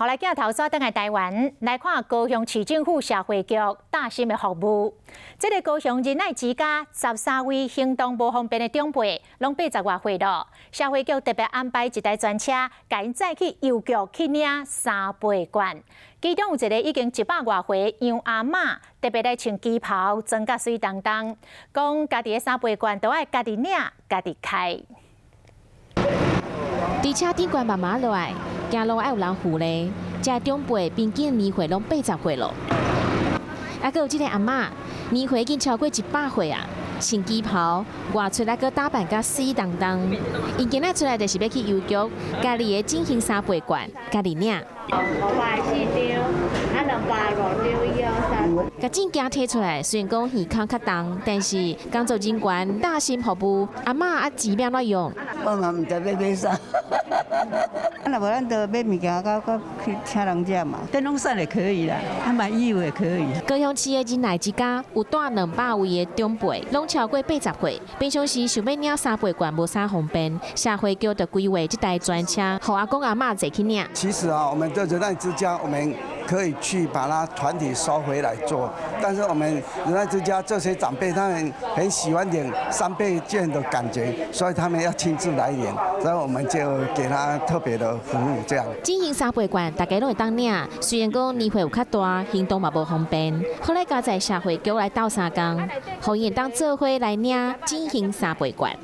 予來鏡頭轉轉來台灣，來看高雄市政府社會局貼心的服務。這个高雄仁愛之家13位行動無方便的長輩，攏80外歲咯。社會局特別安排一台專車，共𪜶載去郵局去領三倍券。其中有一个已經100外歲楊阿嬤，特別來穿旗袍，妝甲媠當當，講家己的三倍券都愛家己領，家己開。佇車頂懸慢慢落來，行路愛有人扶咧。這長輩平均年歲攏80歲咯。啊，閣有這个阿嬤，年歲已經超過100歲啊，穿旗袍，外出來閣打扮甲媠當當。𪜶今仔出來就是欲去郵局，家己的整形三倍券，家己領。504張，啊205張，一二三。共證件提出來，雖然講耳孔較重，但是工作人員貼心服務，阿嬤啊錢欲按怎用？我嘛毋知欲買啥。啊，若無咱就買物件，閣去請人食嘛。電風扇也可以啦，啊買衣服也可以。高雄市的仁愛之家有蹛200位的長輩，攏超過80歲。平常時想欲領三倍券無啥方便，社會局就規劃這台專車，予阿公阿嬤坐去領。其實啊，我們這仁愛之家，我們可以去把它團體收回來做，但是我們仁愛之家這些長輩，他們很喜歡領三倍券的感覺，所以他們要親自來領，所以我們就給他特別的服務，這樣。整形三倍券，大家攏會當領，雖然講年歲有較大，行動嘛無方便，後來加在社會局來鬥相共，予𪜶會當做伙來領整形三倍券。